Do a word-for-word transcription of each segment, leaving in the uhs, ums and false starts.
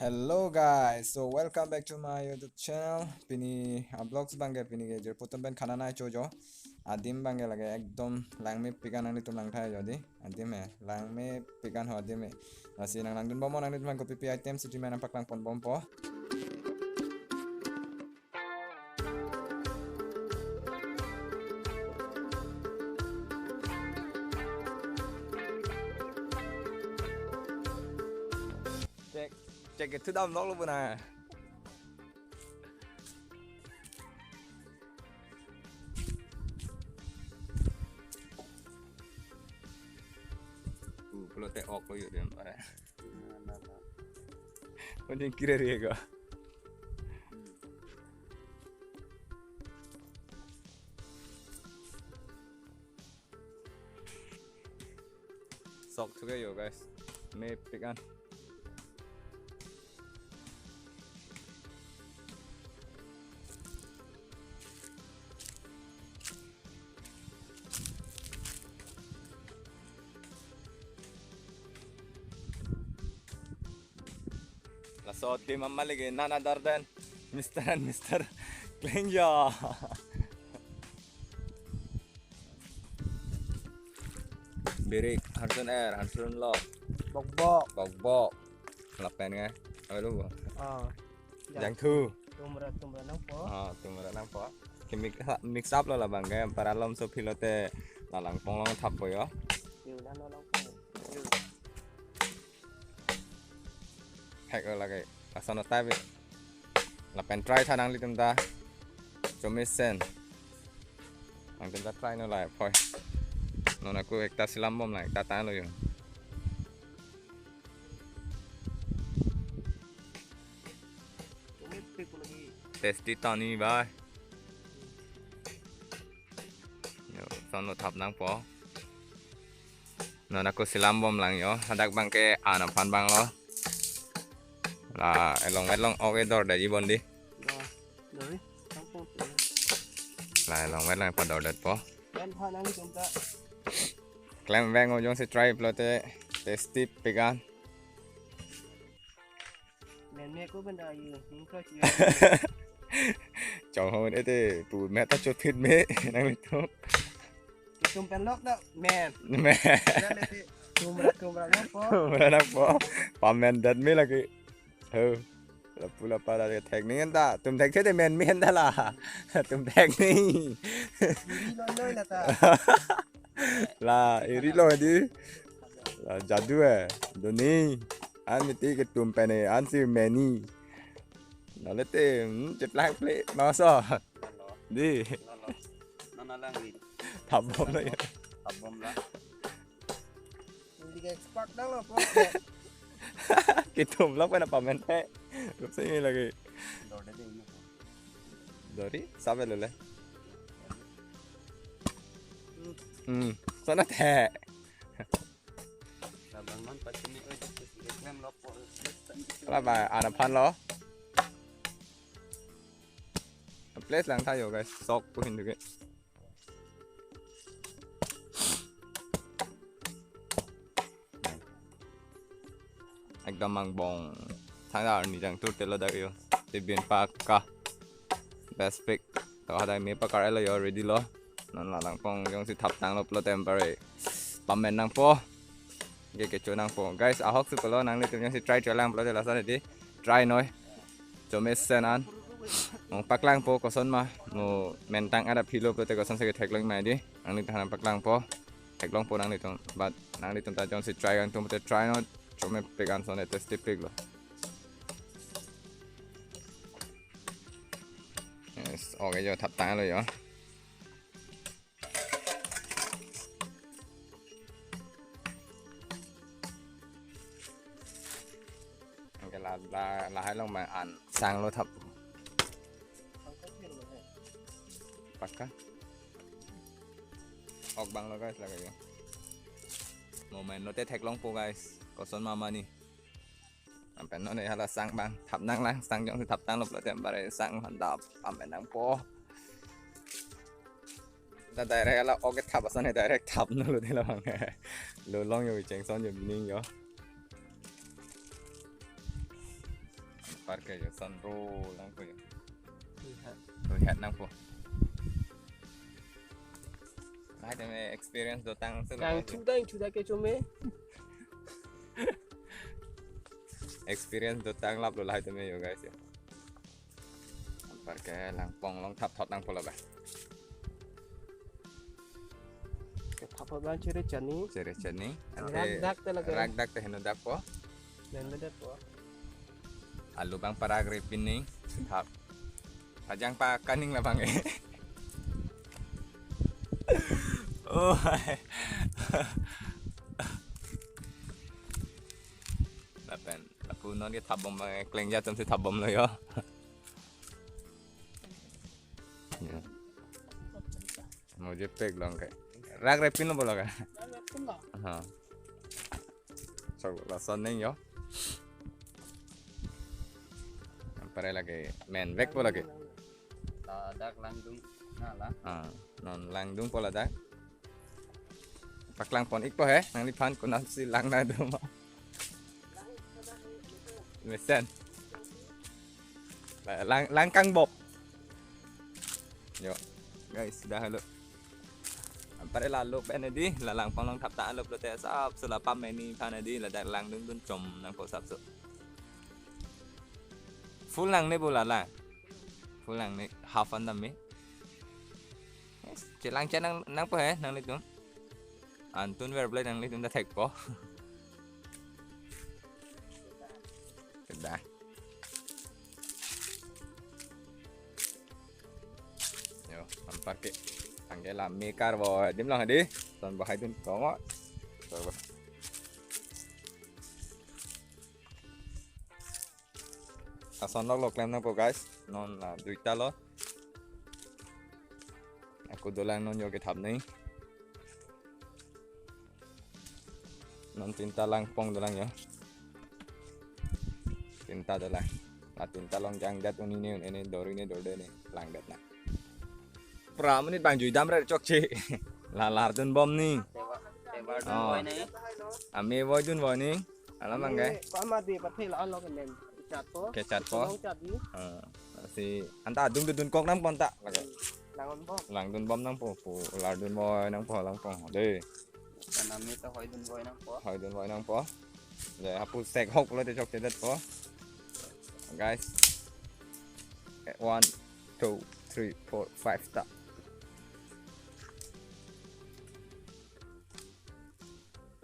Hello guys, so welcome back to my YouTube channel. Pini a vlogs abangke pini ke jirpo atum pen khana nangchojo. Adim abangke lake ekdom langmepik an, nanglitum langtha jo dei. Adim he, langmepik an ho adim he. Lasi nanglangdun bom mo, nanglitum kopi pi item si timi nangpaklang pon bompo. Cek, cek itu dam lok lo puna. Uh, pulote ok lo yuk dem, pare. Mending kira dia ko. Sok thuke jo guys. Mepik an. Laso adim amalik ke none other than Mister and Mister Klengja. Birik, hansun er, hansun lo. Bokbok. Bokbok. Lapen ke? Apa lu? Ah. Jangthu. Tumra, tumra nangpo. Ah, tumra nangpo. Ke mix, mix up lo labang ke, paralom so pilote la langpong along thappo jo. Yu, nang lo langpong. Yu. Hek lo lake. Lason lo tabi. Lapen try tha nanglitum ta. Chomisen. Nangtum ta try non la poi. Non ako ekta selam bom la, ekta tanglo jo. Tasty tani bai. Jo, lason lo thap nangpo. Non ako selam bom lang jo. Hadak abangke an aphan abang lo. La elong elong ok edor da ji bon dei. Lo, lo, eh, kampung tu. La elong elong pador detpo. Klem pha nanglitum ta. Klem veng o, jongsi try pulote tasty pik an. Men me ko benda yu, ning ko yu. Chong ho ete pu me ta chot thit me nanglitum. Tum pen lok da men. Me. Tumra, tumra nangpo. Tumra nangpo. Pamen dat me lake. Ho. Lapu lapa da thek ning ta. Tum thekthe te men me ta la. Tum thek ning. Iri lo noi la ta. La, iri lo dei. La jadu eh. Doni. An miti ke tum pen eh, an si meni. Nale te, hmm, cheplang ple, masa. Dei. Nana lang ri. Thap bom la jo. Thap bom la. Hindi ka expert lang lo po. Kitum lang pa na pamen te. Rup sa ini lagi. Dor de ding. Dori, sabe lo le. Hmm, sana te. Labang non pachini, oi, klem lok po. Laba, an aphan lo. Place lang tha jo, guys. Sok po hindu ke. Ekdom angbong. Thangta arni jangthu te lo dak jo. Tibin pakka. Best pick. To hadak me pakar lo jo, ready lo. Non la langpong jongsi thap tanglo pulote empare. Pamen nangpo. Ke kecho nangpo. Guys, ahok si pulo nanglitum jongsi try try lang pulote lason dei. Try noi. Chomisen an. Mo paklangpo koson ma. Mo mentang ada philo pulote koson si ke theklong ma dei. Nanglitum aphan paklangpo. Theklongpo nanglitum. But nanglitum ta jongsi try kangtum pulote try noi. Chomepik an, lason tasty pik lo. Yes, okay jo, thap tanglo jo. Okay, la, la, lahai along ma an sanglo thap. Pakka. Ok bang lo guys, lake jo. Mo men lote theklongpo guys. Koson ma mani. Lapen non hala sang bang, thap nang lang, sang jongsi thap tanglo pulote empare sang handap, pamen nangpo. Ta direct hala ok thap ason direct thap nanglo dei labang. Lo long jo, chengson jo, bining jo. Parke jo, son ro nangpo jo. Iya. Ro hat nangpo. Lahai tame experience dotang si. Yang lo. Chuda, yang chuda ke chome. Experience dotang lap lo lahai tame jo guys jo. Parke langpong along thap thot nangpo lo ba. Ke thap thot bang chere chani. Chere chani. Rak dak te lake. Rak dak te heno dak po. Heno dak po. Alu bang parak re pining. Thap. Pajang pa kaning labang e. Oh. Lapen lapu non ke thap bom, eh, klengja atum si thap bom lo jo. Ya. Mo je pek long ke. Rak re pin lo bolo ka. Ha. So, lason neng jo. Pare lake men vek po lake. Ladak langdung na la. Ah, non langdungpo ladak. Paklang pon ikpo he, nangliphan konatsi lang nangdun ma. Mesen. Lang, lang kangbok. Jo. Guys, sudah halo. Pare lalo pen edi, la langpong along thap ta alo pulote sapso la pameni phan edi, ladak langdungdun chom nangpo sapso. Full nangne bo la la. Full nangne, half an dam me. Yes, chelang chenang nangpo he, nanglitum. Antun ver ble nanglitum ta thekpo. Sudah. Jo, anparke. Anke la mekar bo, dim lang hadi. Ton bo haidun tongo. Tor bo. Ason lok lok klem nangpo guys. Non la duita lo. Ako dolang non jo ke thap neng. Non tinta langpong dolang jo. Tinta dolang. La tinta along jangdet un-e ne un-e ne dor-e ne dorde ne langdet na. Pra minute bang juidam re chokche. La lardun bom ni. Tebar, tebar dun. Oh. Boi ne. Ame voidun boi ni. Alam bang ke. Ko ama di pathe la lo ke men. Kechat po. Kechat po. Long chat di. Ah, si anta adungdun kok nangpo anta. Lake. Langdun bom. Langdun bom nangpo, pu lardun boi nangpo langpong. De. Kanami to hoidun boi nangpo. Hoidun boi nangpo. De, hapu sek hok pulote chokchedetpo. Guys. Eh, one, two, three, four, five ta.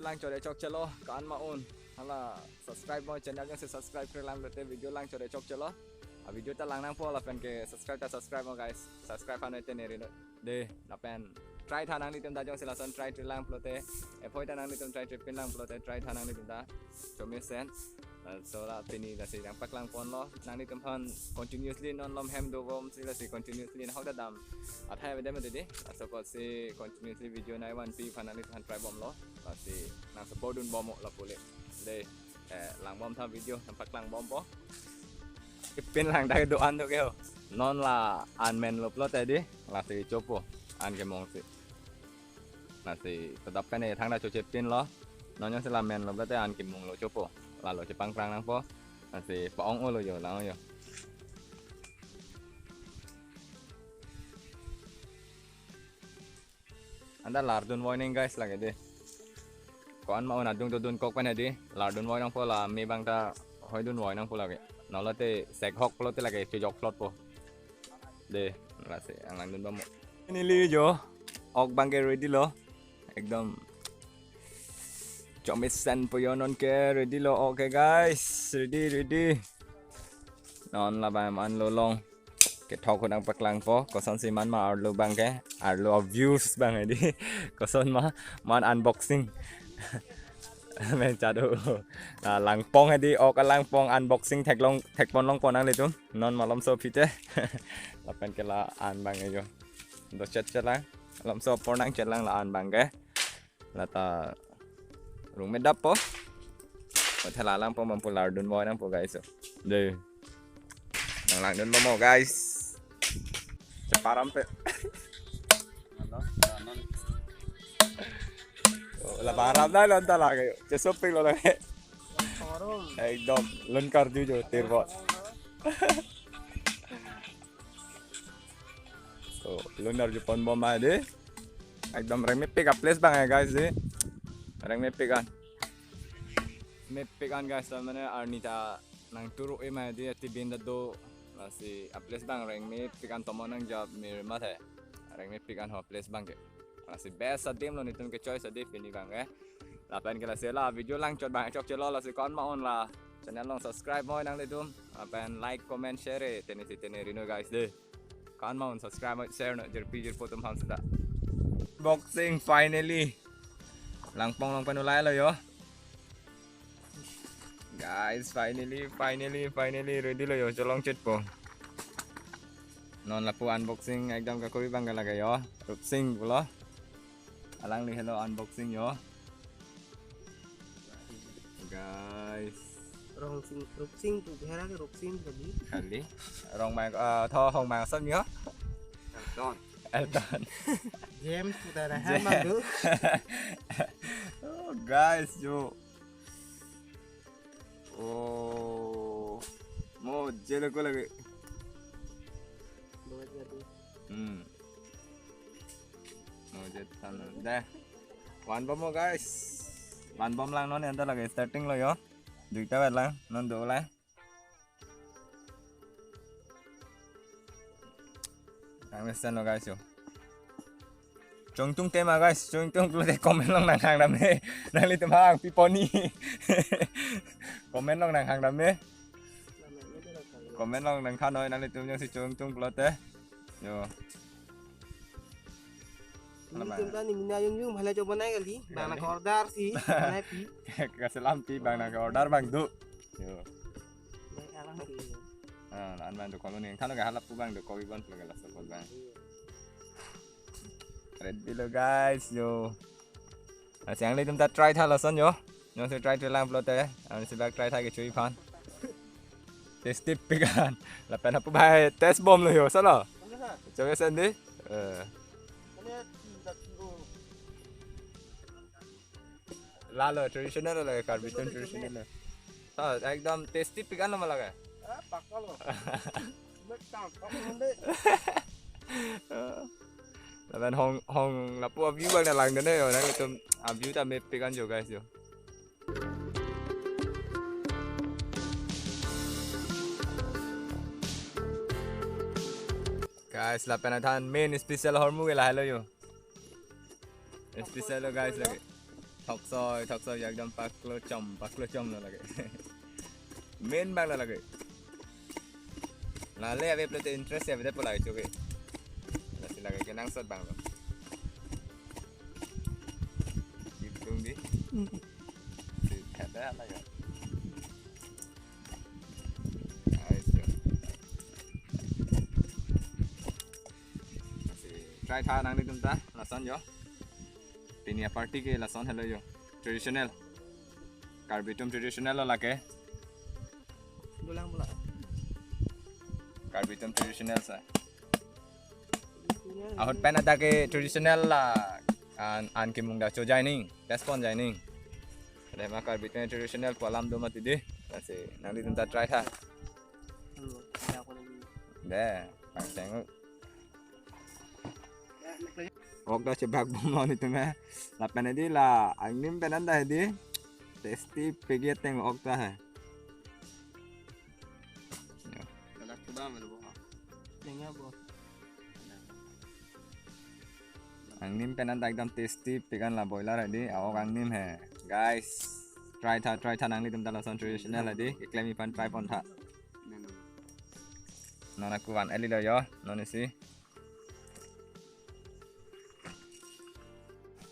Lang chore chokchelo, ko-an ma un. Hala subscribe mo channel jongsi subscribe kre lang pulote video lang chore chokchelo. A video ta lang nangpo lapen ke subscribe ta subscribe mo guys. Subscribe hano te neri no. De, lapen try tha nanglitum ta jongsi lason try tri lang pulote. Ephoi ta nanglitum try tri pin lang pulote try tha nanglitum ta. Chomesen. Laso la pini lasi nangpaklang ponlo. Nanglitum aphan continuously non lom hem dobom si lasi continuously nahok ta dam. Athai avedem de. Laso apotsi continuously video nai vanpi aphan nanglitum aphan try bomlo. Lasi nang support dun bom lapu le. De, eh, lang bom tha video nangpaklang bompo. Ipin lang dak do-an do ke ho. Non la an menlo pulote di. Lasi chopo. An kemong si. Lasi tadap pen e thangta choche pinlo. Non jongsi la menlo pulote an kimunglo chopo. Lalo chepangprang nangpo. Lasi pa-ong-olo jo, lang jo. Anta lardun voi neng guys lake de. Ko-an ma un adungdodun kok pen hedi. Lardun voi nangpo la me bang ta hoidun voi nangpo lake. Non lote sek hok pulote lake chejok plot po. De, lasi anglangdun bom. Neli jo, ok bang ke ready lo. Ekdom chomisen po jo non ke ready lo. Oke guys, ready, ready. Non labang an lo long. Kethok ko nangpaklangpo, kosonsi man ma arlo bang ke, arlo views bang hedi. Koson ma, man unboxing. Men chado. Ah, langpong hedi, ok langpong unboxing theklong, thekpon longpo nanglitum. Non malomso pite. Lapen ke la an bang jo. Do chet chet lang. Malomso apor nang chet lang la an bang ke. Lata rung medap po. Hotel alang po mampu lardun voi nangpo guys. So. De. Nanglangdun bom mo guys. Cheparam pe. Ano? Ano? Oh, la param na lon ta lake. Chesopik lo lake. Ekdom lun karju jo tirbo. So, lun arjupon bom ma dei. Ekdom rengmepik a-place abang ya guys dei. Rengmepik an. Mepik an guys, ta mane arni ta nangturo e ma dei, atibin ta do. Lasi a-place abang rengmepik an, tomon nangjap mir mathe. Rengmepik an ho place abang ke. Lasi best adim lo, netum ke choice adi pini abang ke. Lapen ke lasi la video lang chot abang chokchelo, lasi ko-an ma-on la channel along subscribe moi nanglitum. Lapen like, comment, share e, tene si tene rino guys dei. Ko-an ma-on subscribe moi, share noi, jirpi jirpo atum aphan seta. Boxing finally. Langpong along pen ulai lo yo. Guys, finally, finally, finally ready lo yo, cholong chotpo. Non lapu unboxing ekdom kakopi abang ke lake yo. Rupsing pulo. Alangli helo unboxing yo. Guys. Rong sing, Rupsing tu, bihara ke Rupsing kali. Kali. Rong mai, eh, tho hong mai asam yo. Elton. Elton. James tu dah James. Hama tu. Oh, guys, yo. Oh. Mo jelo ko lagi. Dua jadu. Hmm. Mo jet tan. Deh. Van bom mo guys. Van bom lang non anta lagi starting lo yo. Duita vet lang non do lang. Ang mesan lo guys yo. Chongtung tema guys, chongtung pulote comment along nanghang dam he. Nanglitum hang piponi. Comment along nanghang dam he. Comment along nangthan noi nanglitum jongsi chongtung pulote. Yo. Ini tum tani mina yung yung mahala coba naik kali. Bang nak order sih, naik pi. Kaselam pi bang nak order bang do. Yo. Baik alang pi. Ah, la-an bang do, kalau ning kalau ke halap pu bang do, kopi bang kalau ke laso bang. Ready lo guys, yo. Lasi nanglitum ta try tha lason yo. Jongsi try tha lang pulote, ang si bak try tha kecho-i aphan. Testipik an. Lapen apu bai test bom lo yo, salo. Coba sen dei. Eh. Lalo traditional lo, Karbi atum traditional lo. Ha, ekdom testipik an lo ma lake. Lapen hong, hong lapu a-view bang nanglang dene yo, nanglitum a-view ta mepik an jo guys yo. Guys, lapen athan main special ahormu ke lahelo yo. Special lo guys lake. Thoksoi, thoksoi, ekdom paklo chom, paklo chom lo lake. Main bang lo lake. Lale ave pulote interest ya beda pulai choke. Lasi lake kenangsot bang lo. Hitung dei. Si kata apa ya? Guys, yo. Si try tha nanglitum ta lason yo. Pini a-party ke lason helo yo. Traditional. Karbi atum traditional lo lake. Dolang pula. Karbi atum traditional sa. Ahut pen anta ke traditional la an, an kimung ta chojai ning, test pon jai ning. Ada ma Karbi atum traditional pu alam do mati dei. Lasi nanglitum ta try tha. Deh, pangcheng. Ok ta chebak bom lo netum he. Lapen dei la angnim pen anta dei. Testipik ateng ok ta he. Yo. Ladak coba melu bo. Nengnya bo. Angnim pen anta ekdom testipik an la boiler dei, a-ok angnim he. Guys, try tha, try tha nanglitum ta lason traditional dei, keklem-i aphan try pon tha. Non ako van-et lo yo, non isi.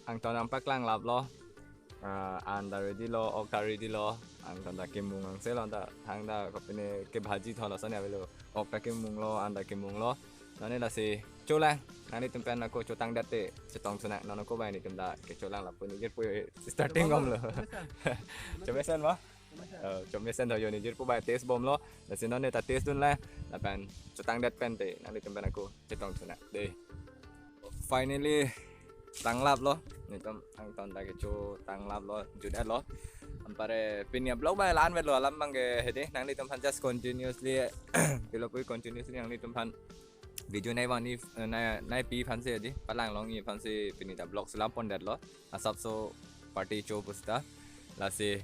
Angton nangpaklang lap lo. Ah, an ta ready lo, ok ta ready lo. Angton ta kimung angse lo, anta thangta kopine kebhaji tho lason ya avelo. Ok ta kimung lo, an ta kimung lo. Non lasi cholang. Nanglitum pen ako chotang det te chetong thu nang. Non ako bai netum ta kecholang lapu nejirpo starting kom lo. Chomesen ma? Eh, chomesen tho yo, nejirpo bai test bom lo. Lasi non ta test dun la. Lapen chotang det pen te nanglitum pen ako chetong thu nang dei. Finally, tanglaplo. Nelitum angton ta kecho tanglaplo, jutlo. Anpar pini a-vlog abang la-an vetlo, alam abang ke hedi, nanglitum aphan just continuously, pilopui continuously nanglitum aphan video nai vangji, eh, nai, naipi aphansi hedi, palanglongji aphansi pini ta vlog selam pondetlo. Asapso party cho pusita. Lasi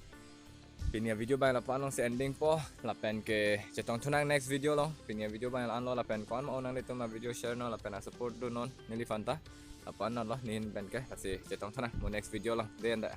pini a-video abang lapu-an alongsi endingpo, lapen ke chetongthu nang next video along. Pini a-video abang la-anlo, lapen ko-an ma nanglitum a-video share non, lapen a-support do non neliphan ta. Lapu-an lo, neli pen ke, lasi chetongthu nang mo next video along. Dei anta.